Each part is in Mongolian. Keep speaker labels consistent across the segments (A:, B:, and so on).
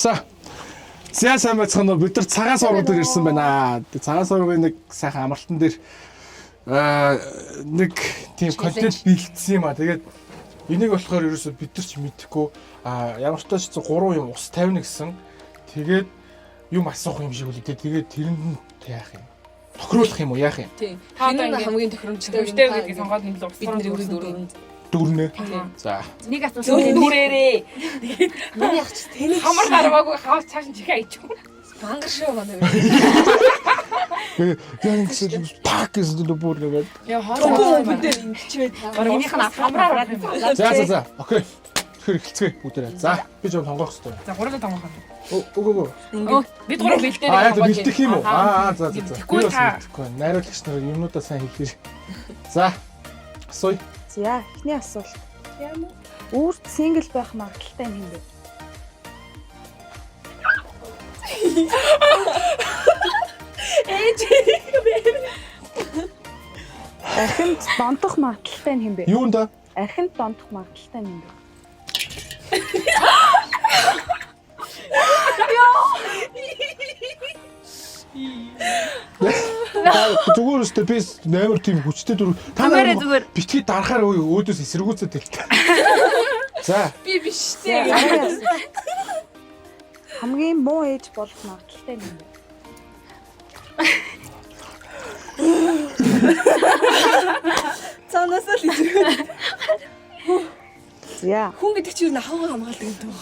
A: За. За, сайн байцгаана уу? Бид нар Цагаан суваг дээр ирсэн байна. Тэг Цагаан сувгийн нэг сайхан амралтан дээр нэг тийм контент бэлдсэн юм а. Тэгээд энийг болохоор ерөөсөө бид нар ч мэдэхгүй, ямар ч тач 3 юм ус тавина гэсэн. Тэгээд юм асуух юм шиг үлээ. Тэгээд тэрэнд нь яах юм? Тохируулах юм уу? Яах юм?
B: Тийм.
C: Та
B: Энэ
C: одоо
B: нь
C: ингээд
B: хамгийн тохиромжтой
C: тохиромжтой гэдгийг сонгоод нэг л
B: бид нэр
C: урсгал
B: дөрөв.
A: Дөрнө. За.
C: Нэг асуулт
B: Зөв
C: нүрээрээ.
B: Миний ах чи тэнэг
C: Хамар гарваагүй хавс цааш нь чихээ ичв.
B: мангар шүү манай.
A: Яг ингэ пак гэсэн л бүр нэг.
C: Яа
B: Түмэн
C: хоолой.
B: бид нэр ингэчвээд
C: Минийх нь хамраар ороод юм.
A: За, за, за. Окей. Тэгэхээр эхэлцгээе бүгдээрээ. За, би жоо тонгоох хэрэгтэй.
C: За, гурлаа тонгох юм.
A: Үгүй, үгүй.
C: Бид гурав бэлдээрээ
A: Аа, яг бэлдэх юм уу? Аа, за, за, за.
C: Тэгэхгүй
A: Би бас
C: та
A: мэдэхгүй байна. Найруулагч нар юмнуудаа сайн хэлээр. За. Асууя.
D: За, эхний асуулт. Үүрт single байх магадлалтай нь хэн бэ? Архинд донтох магадлалтай нь хэн бэ?
A: Юунд да?
D: Архинд донтох магадлалтай нь хэн бэ?
A: Та зүгээр өстө би амар тийм хүчтэй дүр. Та
C: Зүгээр
A: нар
C: зүгээр.
A: битгий дарахаар өөдөөс эсэргүүцээд хэлтэй. За.
B: Би биш дээ.
D: Дараагийн асуулт. Хамгийн муу ээж болох магадлалтай нь хэн бэ?
B: Цаанаас л ижрээ.
D: За,
B: Хүн гэдэг чинь юу ахуйгаа хамгаалдаг юм дөө.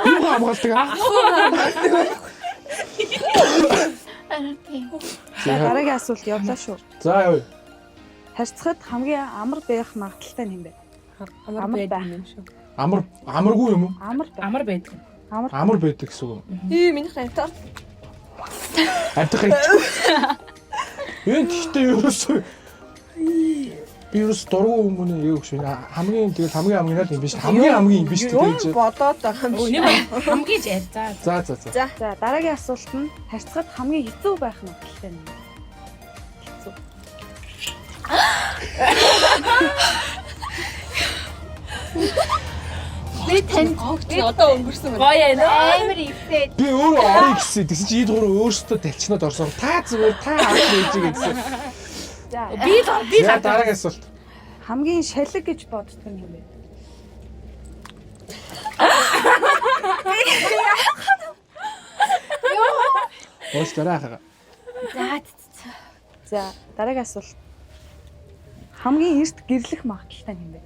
A: Юу хамгаалдаг?
D: за, дараагийн асуулт явлаа шүү.
A: За, явъя.
D: Харьцахад хамгийн амар байх магадлалтай нь хэн бэ?
B: Амар
D: Амар
B: байдаг юм шүү.
A: Амар амаргүй юм уу?
D: Амар байх.
C: Амар байдаг.
D: Амар.
A: Амар байдаг гэсэн үг юм.
B: Ий минийх амтар.
A: Амтах юм. Энэ гэхдээ ерөөсөө би ерөөс дургу хүмүүний юу гэж хамгийн тэгэл хамгийн хамгийн л юм биш, хамгийн хамгийн юм биш
B: Юм
A: гэдэг.
B: бодоод байгаа юм
C: Өө
B: шиг.
C: нэг хамгийн ж за.
A: За, за, за.
B: За.
D: За, дараагийн асуулт нь харьцахад хамгийн хэцүү байх магадлалтай нь хэн бэ? Хэцүү.
E: Би танд
B: Гогч одоо өнгөрсөн байна.
C: Гоё ээ.
E: амар ихтэй.
A: Би өөрөө орё гэсэн. Тэгсэн чи эд гурав өөрсдөө талчнаад орсон. Та зүгээр та авах гэж гэсэн.
D: За,
C: Би л би л
A: За, дараагийн асуулт.
D: хамгийн шалиг гэж боддог нь хэн бэ?
A: Ууш дараа хаа.
E: За.
D: За, дараагийн асуулт. Хамгийн эрт гэрлэх магадлалтай нь хэн бэ?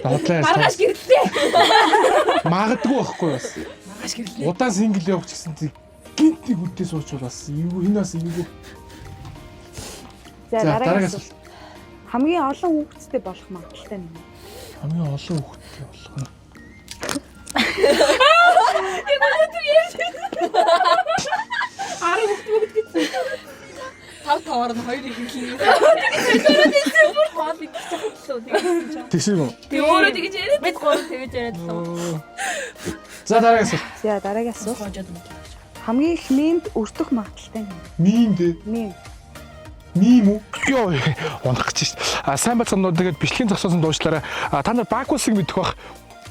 A: Бодлоо.
C: Маргааш гэрлээ.
A: Магадгүй байхгүй бас.
C: Маргааш гэрлээ.
A: Удаан single явууч гэсэн тийм гинт нэг үдээ суучвал бас юу энэ бас эвгүй.
D: За,
A: За,
D: дараагийн
A: дараагийн
D: асуулт. Хамгийн олон хүүхэдтэй болох магадлалтай нь хэн бэ?
A: Хамгийн олон хүүхэдтэй болох нь.
B: Тав таваар нь хоёр их хэлнэ.
E: Хоол идэх чадлаа тэгсэн чинь.
A: Тэгсэн юм уу?
C: Тэг өөрөө тэгэж яриад.
E: Бид гурав тэгэж яриад л.
A: За, дараагийн асуулт.
D: За, дараагийн асуулт.
C: Гоожод.
D: Хамгийн их мемд өртөх магадлалтай нь хэн бэ?
A: Мим дээ.
D: Мем.
A: Мим үү? Йоо, унах гэж шít. А сайн байцгаана уу? Тэгээд бичлэгийн зогсоосон дуушлаараа та нар Бакусыг мэдэх бах,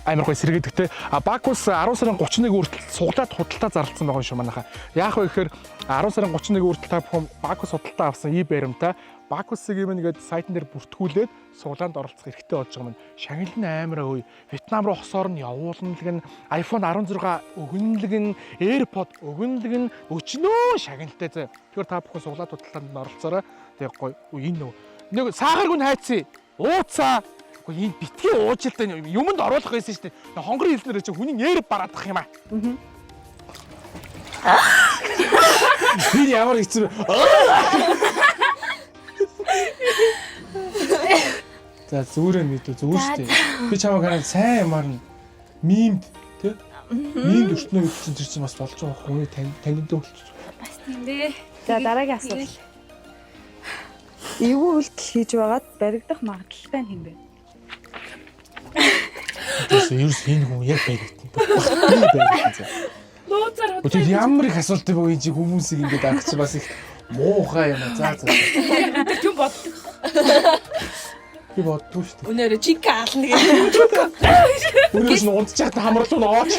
A: амар гой сэргээдэг те. А Бакус 10 сарын 31 хүртэл суглаад худалдаа зарласан байгаа юм шүү манайха. Яах вэ гэхээр 10 сарын 31 хүртэл та бүхэн Бакус худалдаа авсан и баримтаа Бакусыг юм нэгэд сайтн дээр бүртгүүлээд суглаанд оролцох эрхтэй болж байгаа юм. Шагнал нь амар өөй. Вьетнам руу хосоор нь явуулна л гэн, iPhone 16 өгнөлг нь, AirPod өгнөлг нь, өчнөө шагналтай зэ. Тэгэхээр та бүхэн суглаад худалдаанд нь оролцоорой. Тэгээ гоё. Үу, энэ нөгөө нэг сахаргүй нь хайцсан. Ууцаа. Үгүй, энэ битгий уужилтаа юмд оруулах байсан шүү дээ. Хонгорын хэлнээр чи хүний нэр бараадах юм аа. Би ямар хэцүү. За, зүгээр нь мэдээ зүгээр шүү дээ. Би чамайг хараад сайн юмар нь мимд тий? Мимд өртнө гэдэг чинь тэр чинь бас болж байгаа хүний тань таниддаг болчих.
E: Бас тийм дээ.
D: За, дараагийн асуулт. Эвгүй үйлдэл хийж байгаад баригдах магадлалтай нь хэн бэ?
A: Тэрс ерөөс энэ хүн яг баригдана. Би баригдана. За.
C: Нууцаар
A: Тэр ямар их асуулт юм бэ, энэ чи хүмүүсийг ингээд арах чи бас их муухай юм аа. За, за.
C: Тэр юм боддог.
A: Би боддгүй шүү дээ.
B: Өнөөрөө чика ална гэх.
A: Өнөөс нь унтчих хамарлуу нь ооч.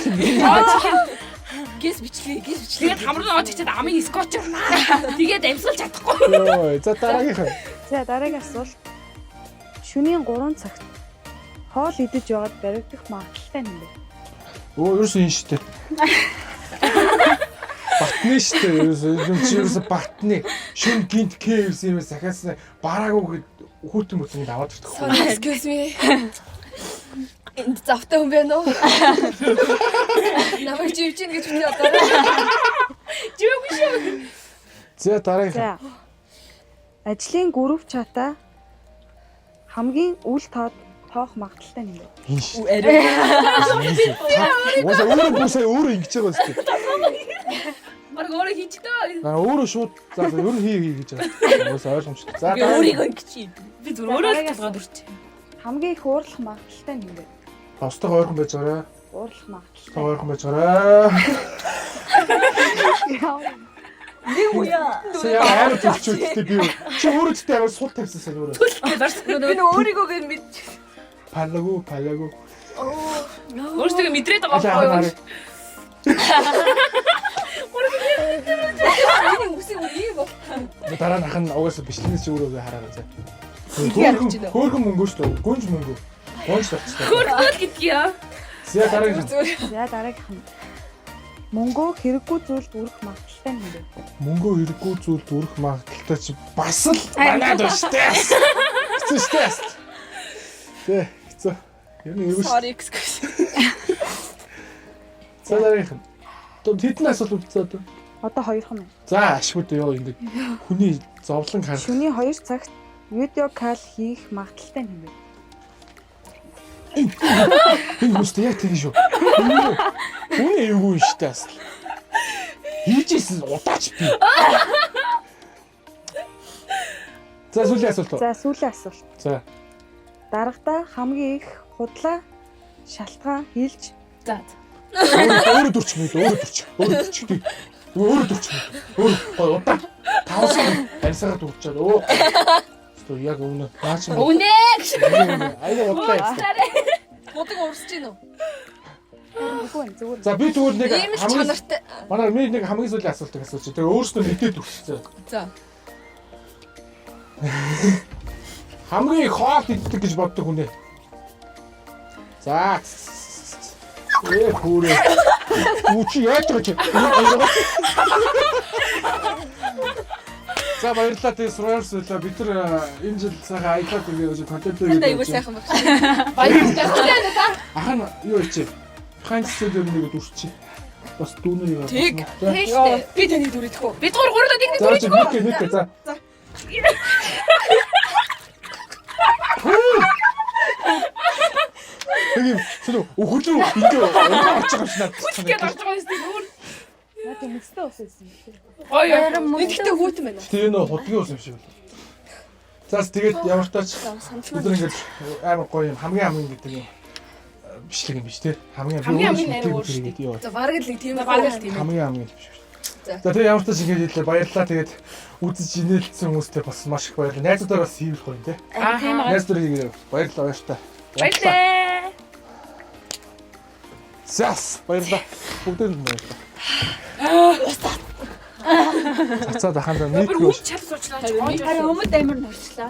B: Гэс бичлээ, гэс бичлээ.
C: Тэгээд хамруу оож чад амын скотч авнаа. Тэгээд амьсгалж чадахгүй.
A: Йой, за дараагийнх.
D: За дараагийн асуулт. Шөнийн 3 цагт хоол идэж яваад баригдах магадлалтай нь бэ?
A: Өө, ерөөсөө энэ шүү дээ. Батны шүү дээ. Ерөөсөө юм чи ерөөсөө батны. Шүн гинт KFC юм сахиас бараагүй гэд хүүтэн бүтэн аваад ирдэг.
B: Sorry, excuse me. Энд завтай хүн байна уу? Намайг живж гин гэж би одоо.
C: Живээгүй шүү.
A: За дараагийнх.
D: За. Ажлын групп чата хамгийн үл тоод тоох магадлалтай нь бэ?
A: Энэ шүү.
B: Арай.
A: Уусаа өөрөө бүсээ өөрөө ингэж байгаа юм шүү дээ.
C: Бараг өөрөө хийчихдөө.
A: Аа өөрөө шууд за за ер нь хий хий гэж байгаа. Уусаа ойлгомжтой. За
B: Би
A: дараагийн.
B: өөрийгөө ингэж хийдэг.
C: Би зүгээр өөрөө л толгойд үрч.
D: Хамгийн их уурлах магадлалтай нь бэ?
A: Босдог ойрхон байж байгаарай.
D: Уурлах
A: Босдог
D: магадлалтай.
A: ойрхон байж байгаарай.
D: Яа.
B: Нэг үе.
A: Сая амар төлчөөдтэй би. Чи өөрөө ч амар сул тавьсан сайн өөрөө.
B: Би нөө өөрийгөө гэж мэдчих.
A: Палагу, палагу.
C: Өөрсдөө мэдрээд байгаа байхгүй юу?
B: Миний үсийг үе бол.
A: Дараа нь ахын угаасаа бичлэгнээс чи өөрөө хараарай за.
B: харах гэж байна.
A: Хөөхөн мөнгө шүү дээ. Гүнж мөнгө. Гүнж тавьчихсан.
C: Хөргөл гэдгийа.
A: За дараагийнх.
D: За дараагийнх нь. Мөнгөө хэрэггүй зүйлд үрэх магадлалтай нь бэ?
A: Мөнгөө хэрэггүй зүйлд үрэх магадлалтай чи бас л манад байна шүү дээ. Хэцүү шүү дээ. Тэ хэцүү. Ер нь эвгүй шүү.
B: Sorry excuse.
A: За дараагийнх нь. Одоо хэдэн асуулт үлдсэн одоо?
D: Одоо хоёрхан байна.
A: За ашгүй дээ ёо ингээд хүний зовлон харах.
D: Шөнийн 2 цагт видео кал хийх магадлалтай нь бэ?
A: Энэ хүмүүстэй яг тийм шүү. Үнэ эвгүй шүү дээ бас. Хийжсэн удаач би. За сүүлийн асуулт.
D: За сүүлийн асуулт.
A: За.
D: Дарагтаа хамгийн их худлаа шалтгаан хийлж
C: За.
A: Өөрөө дүрч мэд, өөрөө дүрч. Өөрөө дүрч. Өөрөө дүрч. Өөрөө гой удаа. Тавсан амьсгаад дүрчээд өө. Өстө яг өмнө наа чи
C: Үнэ гэж.
A: Аяга удлаа юм.
B: Будаг урсж гин үү?
D: үгүй байна зүгээр.
A: За би тэгвэл нэг
B: Ийм л
A: хамгийн
B: чанартай.
A: манай миний нэг хамгийн сүүлийн асуултыг асууж. Тэгээ өөрснөө мэдээд дүрчсэн.
B: За.
A: Хамгийн их хоол иддэг гэж боддог хүн ээ. За. Ээ хүүрээ. Үү чи яаж байгаа чи? За баярлалаа тэгээ сурвалж сүлээ бид нар энэ жил сайхан аялаад иргээ гэж контент
B: Танд аягүй сайхан баг.
C: Баярлалаа.
A: Ах нь юу ичээ? Behind studio нэг дүрчи. Бас дүүнер юм.
B: Тэг.
C: Тийм шүү дээ.
B: Би таны дүрийдэх үү?
C: Бид гур гурлаа нэг нэг
A: За чи нэг нэг за.
B: За.
A: Нэг юм сүлээ өхөрлөө ингээ унгаа орж байгаа юм шиг надад.
C: гээд орж байгаа юм шүү дээ. Өөр
D: Наад мөстэй ус байсан юм тий.
C: гоё.
B: Энэ гэхдээ хүүтэн байна.
A: Тэгээ нөө худгийн ус юм шиг байна. За тэгээд ямар тач
B: Санал
A: бид нар ингээд амар гоё юм хамгийн хамгийн гэдэг юм бичлэг юм биш те. Хамгийн
C: Хамгийн хамгийн нэрээ өөр шүү
A: дээ.
B: За бараг л нэг тийм
C: За, бараг л тийм.
A: Хамгийн хамгийн биш шүү.
B: За.
A: За тэгээ ямар тач ингээд хэллээ баярлалаа тэгээд үзэж инээлсэн хүмүүстээ бас маш их баярлалаа. Найзуудаараа бас хийвэл гоё юм те.
C: Аа.
A: Найзуудаараа хийгээрэй. Баярлалаа баяртай.
C: Баярлалаа.
A: Зас баярлалаа. Бүгдээрэнд нь баярлалаа. Цацаад ахандаа
C: Бүр
A: микро
C: үл чал суучлаа.
E: Харин өмд амар нурчлаа.